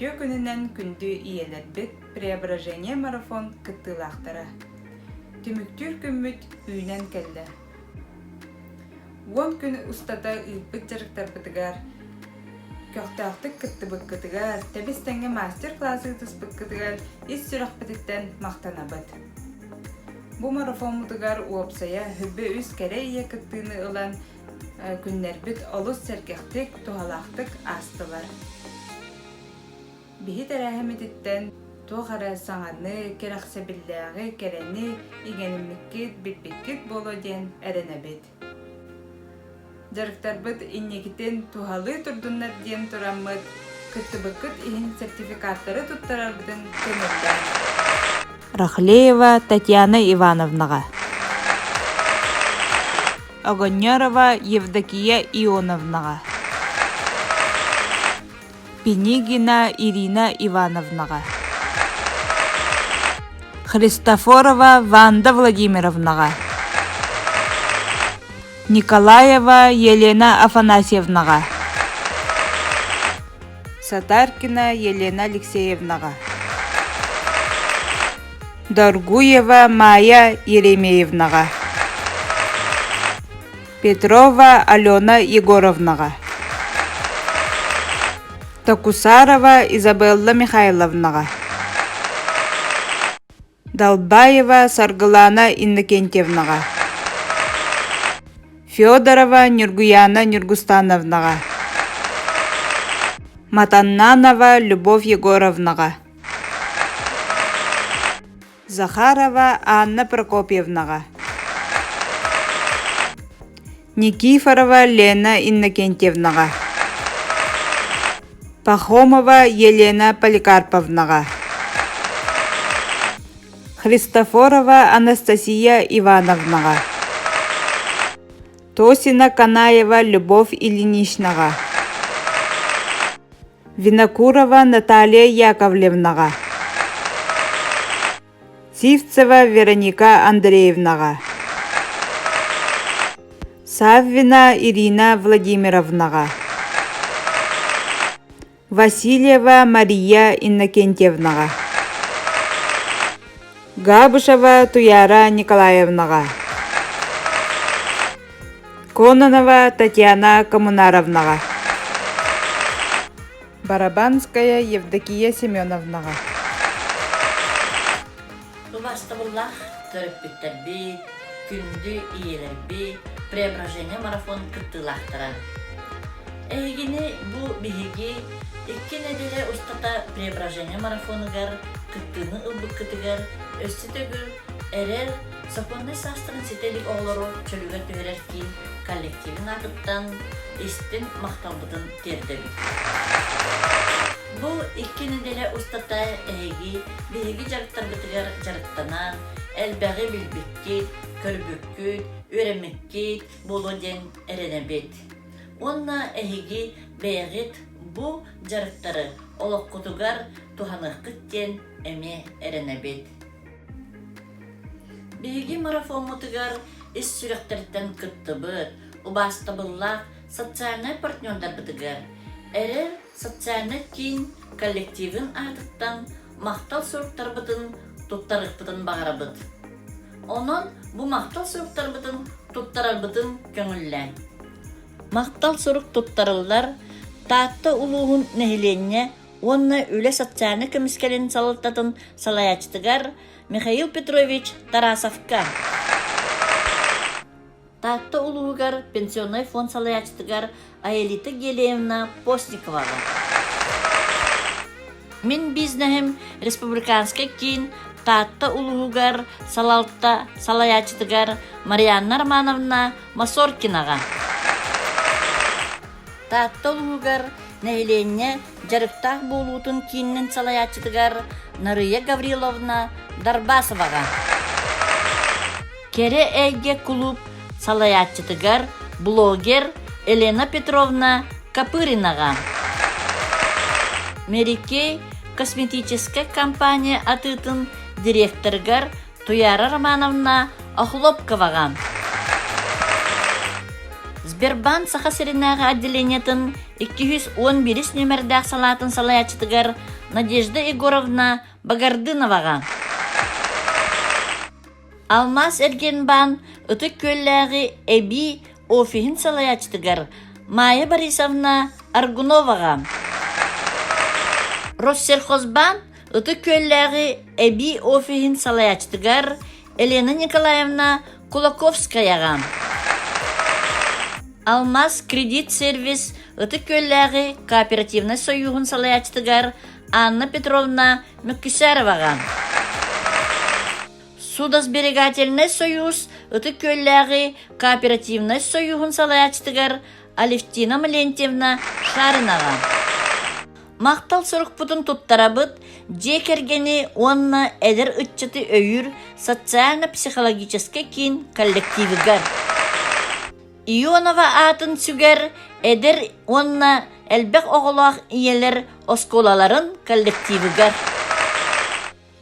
Үтүө күнүнэн күндү ийэлэрбит, Преображение марафон кыттыылаахтара. Түмүктүүр күммүт үүнэн кэллэ. 10 күн устата ыыппыт дьарыктарбытыгар көхтөөхтүк кыттыбыккытыгар, тэбис-тэҥҥэ мастер-класс ыытыспыккытыгар ис сүрэхпититтэн махтанабыт. Бу марафоммутугар уопсайа хүббэ үс кэрэ ийэ кыттыыны ылан күннэрбит олус сэргэхтик, туһалаахтык аастылар. Биһи тэрээһиммититтэн туох эрэ саҥаны, кэрэхсэбиллээҕи, кэрэни иҥэриммиккит, билбиккит буолуо диэн эрэнэбит. Дьарыктарбыт инникитин туһалыы турдуннар диэн тураммыт, кыттыбыккыт иһин сертификаттары туттарарбытын көҥүллээҥ. Рахлеева Татьяна Ивановнаҕа Огоннерова Евдокия Ионовнаҕа Пинигина Ирина Ивановнаҕа Христофорова Ванда Владимировнаҕа Николаева Елена Афанасьевнаҕа Сатаркина Елена Алексеевнаҕа Доргуева Майя Еремеевнаҕа Петрова Алена Егоровнаҕа Токусарова Изабелла Михайловнаҕа Далбаева Саргылана Иннокентьевнаҕа Федорова Нюргуяна Нюргустановнаҕа Матаннанова Любовь Егоровнаҕа Захарова Анна Прокопьевнаҕа Никифорова Лена Иннокентьевнаҕа Пахомова Елена Поликарповнаҕа Христофорова Анастасия Ивановнаҕа Тосина Канаева Любовь Ильиничнаҕа Винокурова Наталья Яковлевнаҕа Сивцева Вероника Андреевнаҕа Саввина Ирина Владимировнаҕа Васильева Мария Иннокентьевнаҕа Габышева Туяра Николаевнаҕа Кононова Татьяна Коммунаровнаҕа Барабанская Евдокия Семеновнаҕа Убаастабыллаах төрөппүттэрбит, күндү ийэлэрбит, Преображение марафон кыттыылаахтара. Эһигини бу биһиги икки нэдиэлэ устата Преображение марафонугар кыттыыны ылбыккытыгар өссө төгүл эрэл сокуоннай саастарын ситэ илик оҕолору чөлүгэр түһэрэр киин коллективын аатыттан истиҥ махталбытын тиэрдэбит. Бу икки нэдиэлэ устата эһиги биһиги дьарыктарбытыгар дьарыктанан, элбэҕи билбиккит, көрбүккүт, үөрэммиккит буолуо диэн эрэнэбит. Уонна эһиги бэйэҕит бу дьарыктары олоххутугар туһаныаххыт диэн эмиэ эрэнэбит. Биһиги марафоммутугар ис сүрэхтэриттэн кыттыбыт, убаастабыллаах социальнай партнердарбытыгар Эрэл социальнай киин коллективын аатыттан махтал суруктарбытын туттарыахпытын баҕарабыт. Онон бу махтал суруктарбытын туттарарбытын көҥүллээҥ. Махтал сурук туттарыллар Таатта улууһун нэһилиэнньэ уонна үлэ социальнай көмүскэлин салалтатын салайааччытыгар Михаил Петрович Тарасовка. Таатта улууһугар пенсионнай фонд салайааччытыгар Аэлита Гелиевна Постниковаҕа. Мин бизнеһим республиканскай киин Таатта улууһугар салалта салайааччытыгар Марианна Романовна Масоркинаҕа. Таатта улууһугар нэһилиэнньэ дьарыктаах буолуутун киинин салайааччытыгар Нарыйа Гавриловна Дарбасоваҕа. Кэрэ эйгэ кулууп салайааччытыгар блогер Елена Петровна Копыринаҕа. Мерикей косметическай компания атыытын директорыгар Туяра Романовна Охлопковаҕа. Сбербанк Саха сиринээҕи отделениетын 211 нүөмэрдээх салаатын салайааччытыгар Надежда Егоровна Багардыноваҕа. Алмаас эргиэнбаан Ытык Күөллээҕи эбии офиһын салайааччытыгар Майя Борисовна Аргуноваҕа. Россельхозбаан Ытык Күөллээҕи эбии офиһын салайааччытыгар Елена Николаевна Кулаковскаяҕа. Алмаз кредит сервис Ытык Күөллээҕи кооперативнай сойууһун салайааччытыгар Анна Петровна Мөккүсэроваҕа. Судосберегательнай сойуус Ытык Күөллээҕи кооперативнай сойууһун салайааччытыгар Алевтина Млентьевна Шаринаҕа. Махтал сурукпутун туттарабыт дьиэ кэргэни уонна эдэр ыччаты өйүүр социально-психологическай киин коллективыгар. Ионова аатын сүгэр эдэр уонна элбэх оҕолоох ийэлэр оскуолаларын коллективыгар.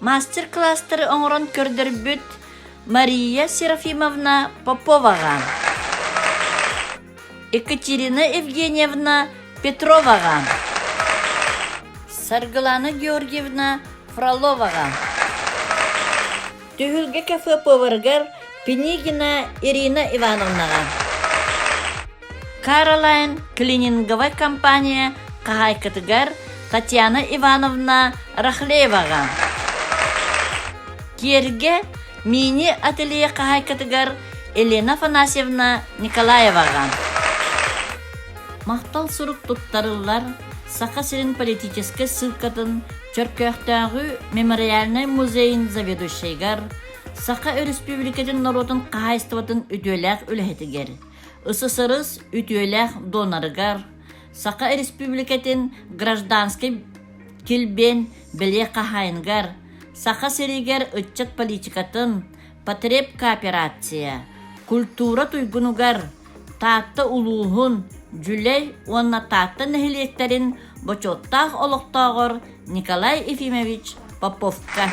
Мастер-класстары оҥорон көрдөрбүт Мария Серафимовна Поповаҕа, Екатерина Евгеньевна Петроваҕа, Саргылана Георгиевна Фроловаҕа, Түһүлгэ кафе поварыгар Пинигина Ирина Ивановнаҕа, Каролайн клининговай компания хаһаайкатыгар Татьяна Ивановна Рахлееваҕа, Киэргэ мини-ателье хаһаайкатыгар Елена Афанасьевна Николаеваҕа. Махтал сурук туттарыллар Саха сирин политическай ссылкатын Чөркөөхтөөҕү мемориальнай музейын заведующайыгар, Саха Өрөспүүбүлүкэтин норуотун хаһаайыстыбатын үтүөлээх үлэһитигэр, СССР үтүөлээх донорыгар, Саха Республикатын гражданскай килбиэн бэлиэ хаһаайыныгар, Саха сиригэр ыччат политикатын, потребкооперация, культура туйгунугар, Таатта улууһун, Дьүлэй уонна Таатта нэһилиэктэрин бочуоттаах олохтооҕор Николай Ефимович Поповка.